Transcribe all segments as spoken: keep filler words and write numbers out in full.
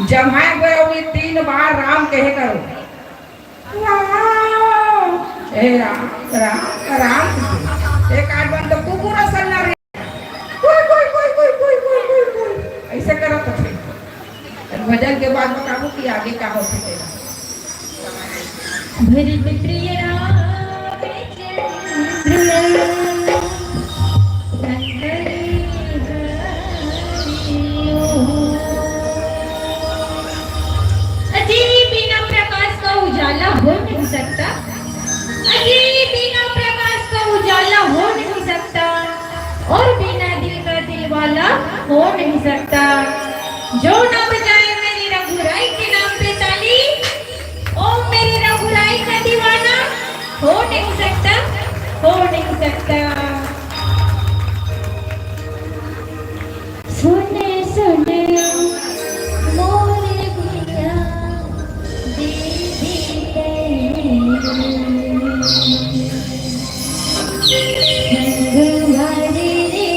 जम्हाए बर अउ ये तीन बार राम कहे करो। राम, हे राम, राम, राम। एक आध बार तो कुकुर असन ना रे। कुई, कुई, कुई, कुई। अइसे करत होथे। भजन के बाद बताबो कि आगे का होथे तेला। भरत प्रिय राम चंद्र संग अजय, बिना प्रकाश का उजाला हो नहीं सकता। अजय, बिना प्रकाश का उजाला हो नहीं सकता। और बिना दिल का दिलवाला हो नहीं सकता। जो ना बजाए मेरे रघुराई के नाम पे ताली, ओ मेरे रघुराई का दीवाना हो नहीं सकता, हो नहीं सकता। सुन, सुन मोर गुड़िया, दीदी के संगवारी रे,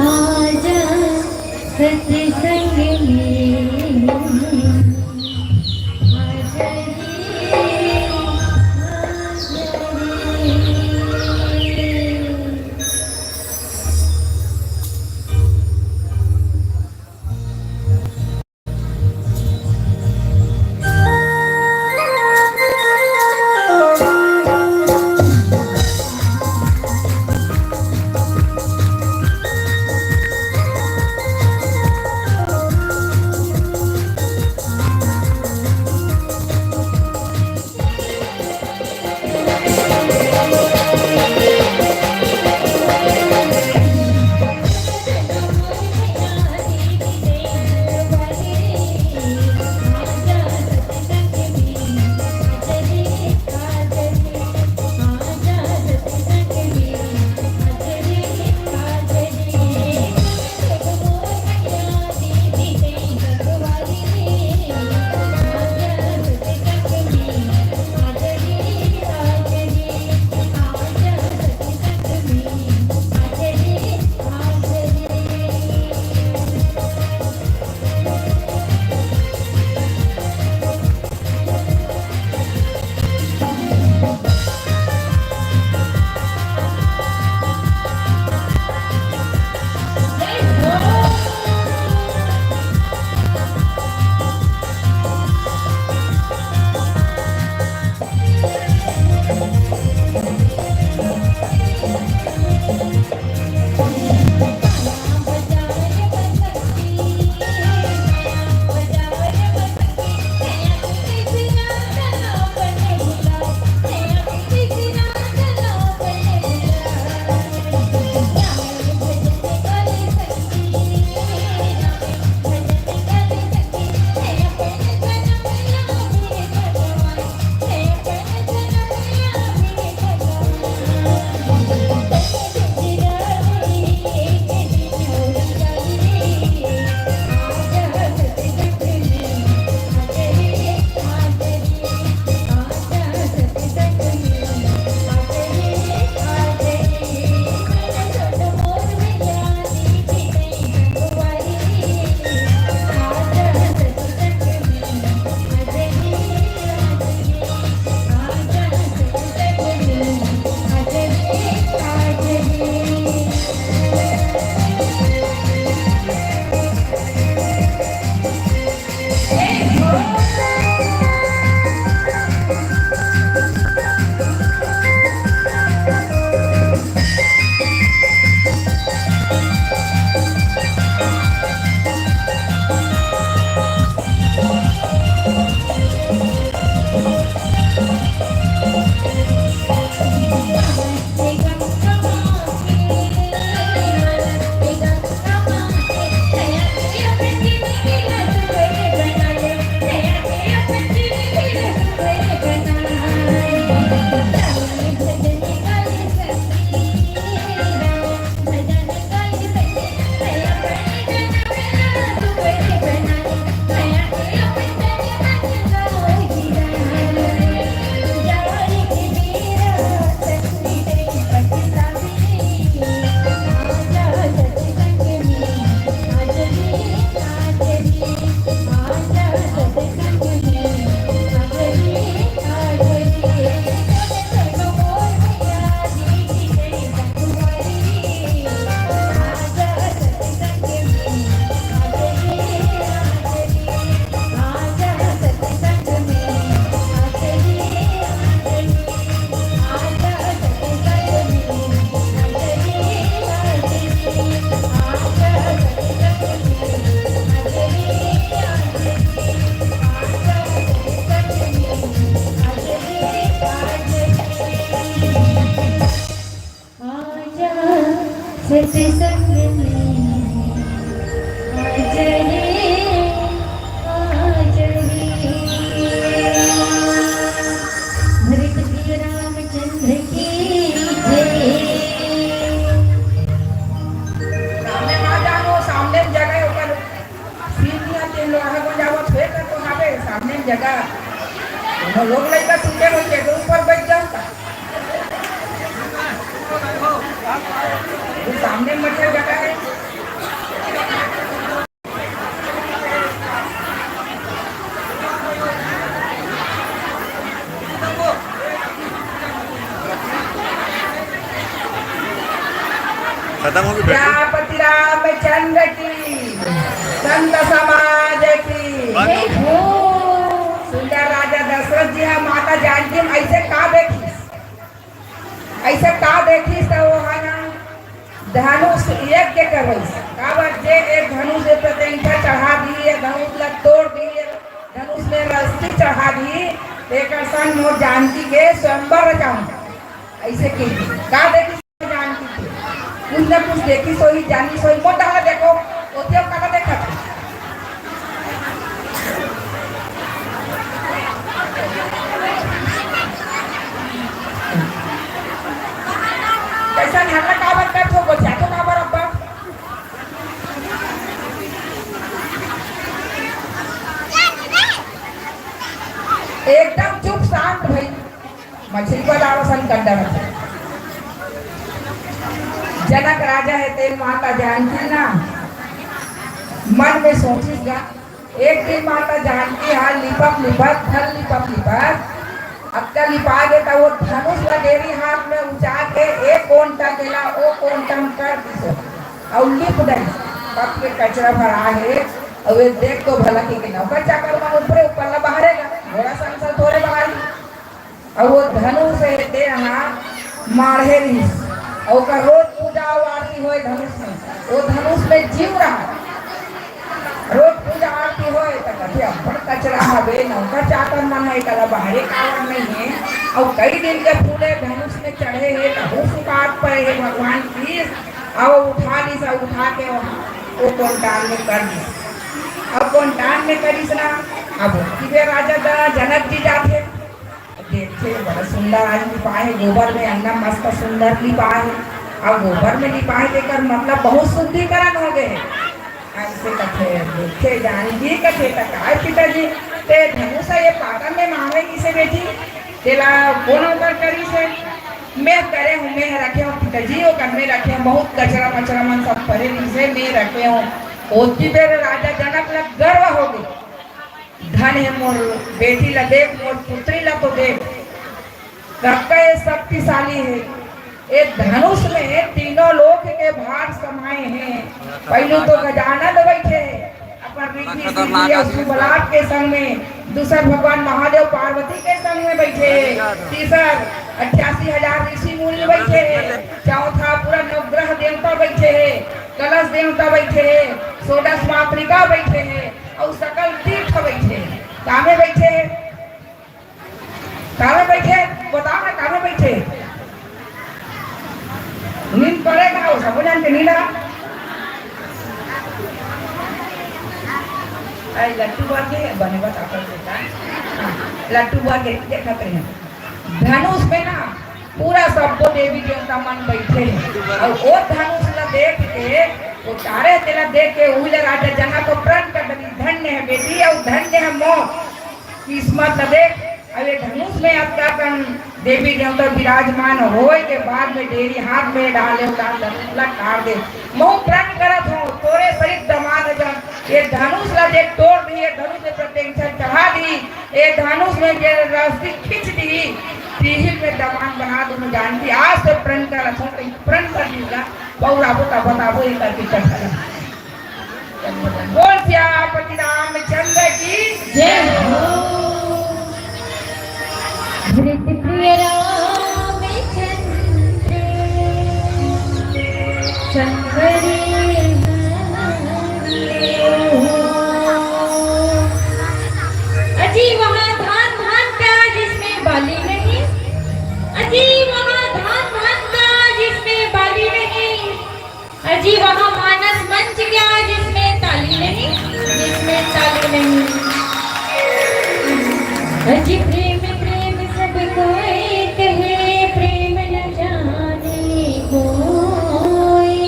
आजा सत्संग में, आजा रे, आजा। तेरे संग में आज रे, आज रे। भरत प्रिय रामचंद्र की जय। सामने ना जानो, सामने जगह ओकर सीन निया तेन लोग आगे जावत हे त तो हावे सामने जगह। कोनो लोग लइका सुते होई के ऊपर बैठ जाता। ये सामने बढ़िया जगह है। खत्म होगी बैटरी। सियापति रामचंद्र की, संत समाज की। बंद हो गया। सुंदर राजा दशरथ जी ह माता जानकी म अइसे का देखिस? अइसे का देखिस त वो ह ना धनुष यज्ञ करवाइस। काबर जे एक धनुष ए प्रत्यंचा चढ़ा दी, ए धनुष ला तोड़ दी, ए धनुष में रस्सी चढ़ा दी, तेकर संग मोर जानकी के स्वयंवर रचाऊं। अइसे कहि का देखिस जानकी के? कुछ न कुछ देखिस होही, जानिस होही। मोर डाला देखो, ओतियो काला देखत हे। कैसा घर का काबर करत हो, गोठियात हो काबर अब्बा? एकदम चुप शांत भई, मछली बजावत सन कर डरत हे। जनक राजा हे तेन माता जानकी ना मन में सोचिस गा, एक दिन माता जानकी ह लिपत लिपत, घर लिपत लिपत, अतका लिपा गे त वो धनुष ला डेरी हाथ में उंचा के एक कोंटा तेला ओ कोंटा म कर दिस अउ लिप डरिस। कब के कचरा भरा हे, अउ ये देख तो भला के, के नौकर चाकर मन ऊपरे ऊपर ला बहारे गा, घोड़ा संग संग थोरे बहारी। अउ वो धनुष हे तेन ह माढ़े रिहिस। अउ ओकर रोज पूजा अउ आरती होय धनुष में। वो धनुष में जीव रहा। रोज पूजा आरती होय त कथे, "अब्बड़ कचरा हवे, नौकर चाकर मन हे, काला बाहरे काबर नहीं हे। अउ कई दिन के फूले धनुष में चढ़े हे, त हू सुखात पड़े हे भगवान की।" अउ उठा लिस, अउ उठा के वो, वो कोंटान में कर दिस। अब कोंटान में करिस ना, अब ओती बेर राजा द-, जनक जी जाथे। देखे, बड़ा सुंदर आज लिपाए हे, गोबर में अंगना मस्त सुंदर लिपाए हे। अब गोबर में लिपाए हे, तेकर मतलब बहुत शुद्धिकरण हो गए हे। अइसे कथे, देखे जानकी कथे, "त काय पिताजी, ते धनुष ये पाटन में माढ़े किसे बेटी? तेला कोन ओकर करिस हे?" "मैं करे हूँ, मैं रखे हूँ पिताजी, ओकर मैं रखे हूँ, बहुत कचरा मचरा मन सब परे रिहिसे, मैं रखे हूँ।" ओती बेर राजा जनक ला गर्व हो गए। धन हे मोर बेटी ला देख, मोर पुत्री ला तो देख, कतका ये शक्तिशाली हे। ए धनुष में तीनों लोक के भार समाए हे। पहिलू तो गजानन बइठे हे, अपन रिद्धि सिद्धि अउ शुभ लाभ के संग में, दूसर भगवान महादेव पार्वती के संग में बइठे हे, तीसर अट्ठासी हजार ऋषि मुनि बइठे हे, चौथा पूरा नवग्रह देवता बइठे हे, कलश देवता बइठे हे, षोडश मातृका बइठे हे, अउ सकल तीर्थ बइठे हे। कामे बइठे हे? कामे बइठे? बताओ ना, कामे बइठे? नींद पड़े का हो? सबो झन के नींद आ? आई लट्टू बा के बने बता कर देता। हाँ, लट्टू बा के देखत रहे। धनुष में ना पूरा सब्बो देवी देवता मन बइठे हे। अउ ओ धनुष ला देख के, ओ तारे तेला देख के उही ला राजा जनक ह प्रण कर देथे, "धन्य हे बेटी, अउ धन्य हे मोर किस्मत ला देख।" अउ ए धनुष में अतका कन देवी देवता विराजमान होय के बाद में डेरी हाथ में डाले, ओ धनुष ला काट दे। महूं प्रण करत हूं, तोरे सरीख दमाद जन ए धनुष ला जे तोड़ दिही, ए धनुष में प्रत्यंचा चढ़ा दिही, ए धनुष में जे रस्सी खींच दिही, तिही ल मैं दमाद बना दूं। जानकी आज से प्रण करत हूं, कहीं प्रण कर दिही गा, बउराबो त बताबो, ए करके कथा। बोल सियापति रामचंद्र की जय हो। भरत प्रिय रामचंद्र संग रे हो। अजी वहाँ धान धान का जिसमें बाली नहीं, अजी वहाँ धान धान का जिसमें बाली नहीं, प्रेम प्रेम सब कोई कहे, प्रेम न जाने कोई।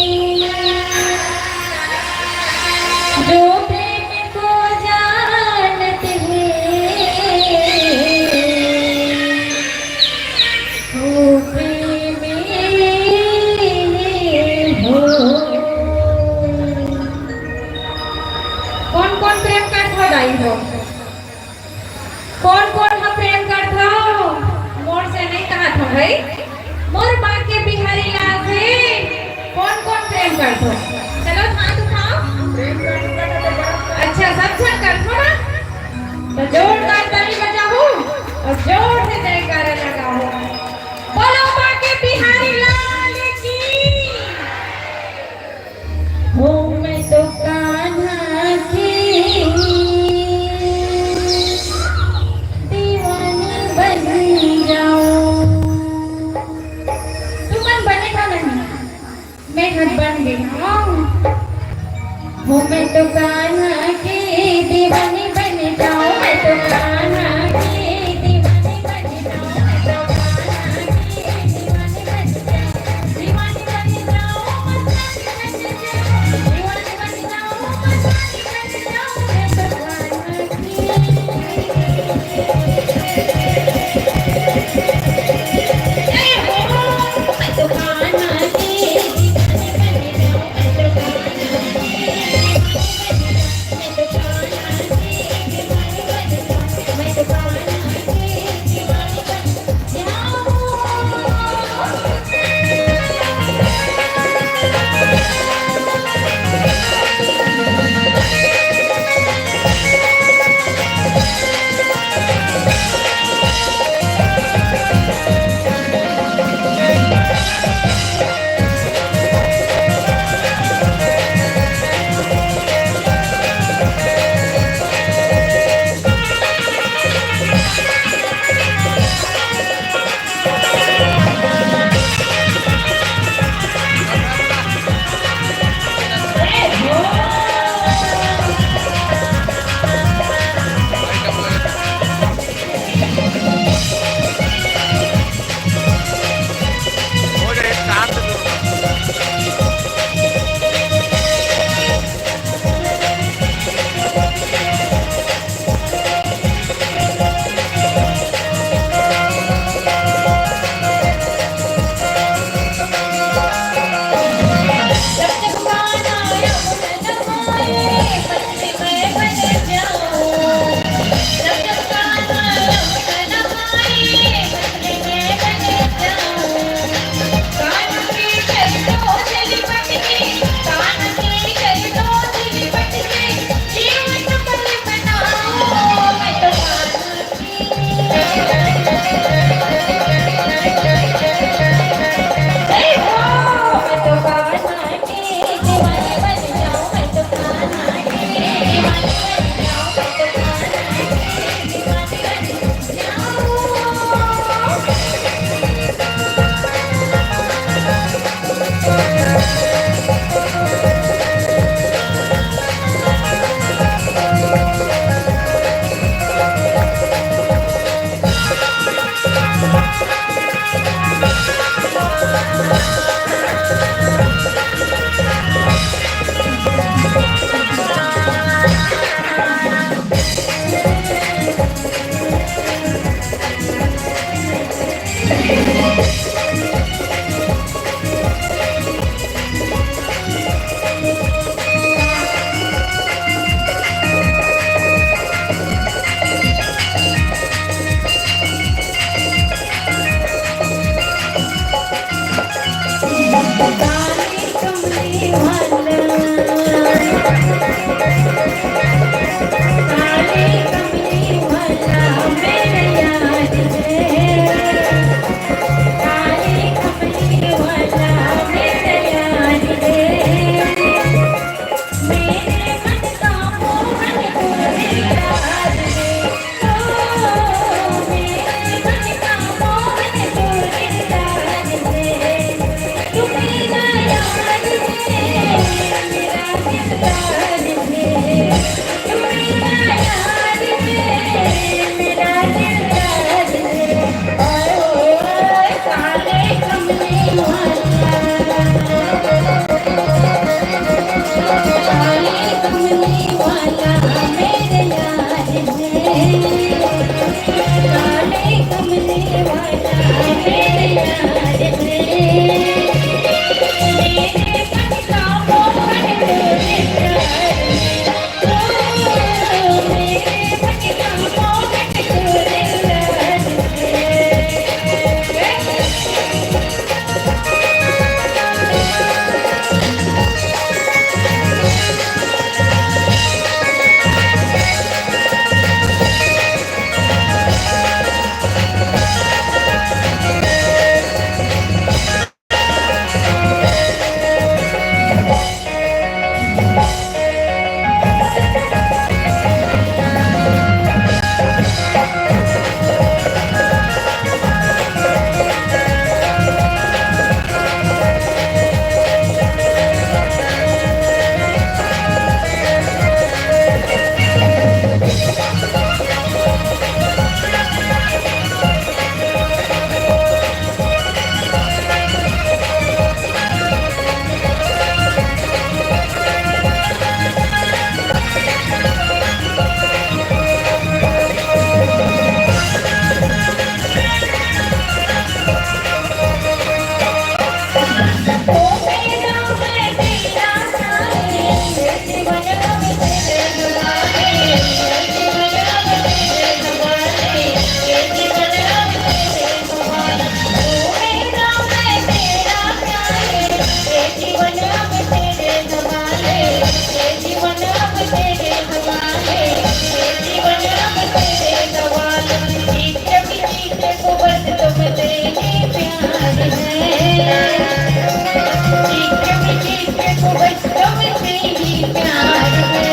जो प्रेम को जानते हैं, वो प्रेमी हो। कौन कौन प्रेम करत हो दाई हो? कौन कौन ह प्रेम करत हो? मोर से नहीं कहत हो भाई, मोर बाके बिहारी लाल से। कौन कौन प्रेम करत हो? चलो हाथ उठाओ। अच्छा, सब झन करत हो ना, तो जोरदार ताली बजाओ और जोर से जयकारा लगाओ। बोलो बाके बिहारी लाल की। हो मैं तो कान्हा की दीवानी बन जाऊं। तुमन बने का नहीं? मैं हर बन गई हूँ। हो मैं तो कान्हा की दीवानी बन जाऊं, मैं तो कान्हा की दीवानी बन जाऊं, मैं तो कान्हा की दीवानी बन जाऊं, दीवानी बन जाऊं, मस्तानी बन जाऊं, दीवानी बन जाऊं, मस्तानी बन जाऊं, मैं तो कान्हा की। बस तुमसे ही प्यार है, इश्क में इश्क को बस तुमसे ही प्यार है।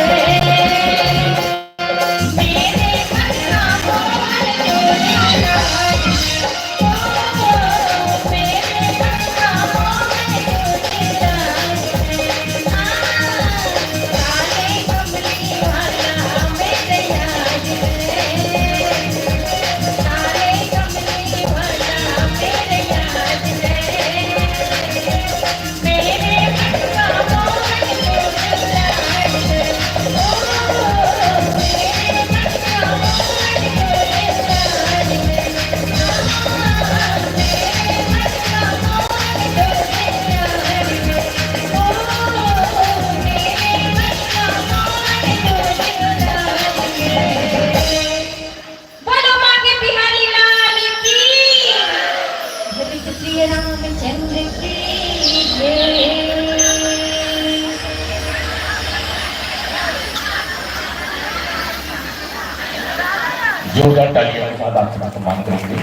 मेरे मन का मोहन तू दिलदार है। बोलो माँ के बिहारी लाल की। बोलो श्री रामचंद्र की जय। जोरदार तालियों के साथ आप सबका सम्मान करेंगे।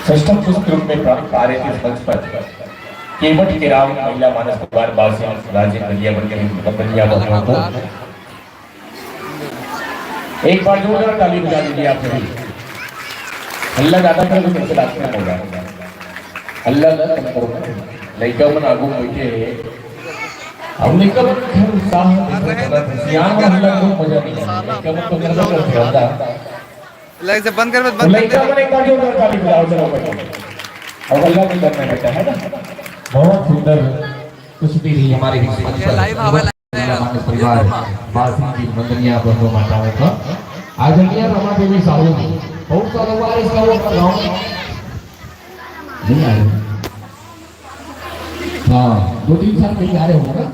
षष्ठम पुरस्कृत में प्राप्त आ रहे थे इस मंच पर केवट केराव महिला मानस परिवार बासिंग राजेंद्र बलिया बन गए, बलिया बहनों को एक बार जोरदार ताली बजा दीजिए आप सभी। हल्ला ज्यादा करो तो कैसे रात में होगा? हल्ला कम करो। लइका मन आगू बैठे हैं। अब लइका मन के उत्साह देखो, ज्यादा सियान मन हल्ला बहुत मजा नहीं है। लइका मन तो गड़बड़ करते हैं, हल्ला। लग से बंद कर, बंद तो कर लइका दे। मन एक बार जोरदार ताली बजाओ, चलो भाई। अब हल्ला नहीं करना बेटा, है ना? बहुत सुंदर कुछ भी नहीं, हमारे बीच में ये live हवा माननीय परिवार, बाल सिंह जी, वंदनीय बंधु माताओं का, आदरणीय रमा देवी साहू जी, बहुत सारा बार इसका वो गाँव नहीं आए। हाँ, दो तीन साल पहले आ रहे होंगे ना।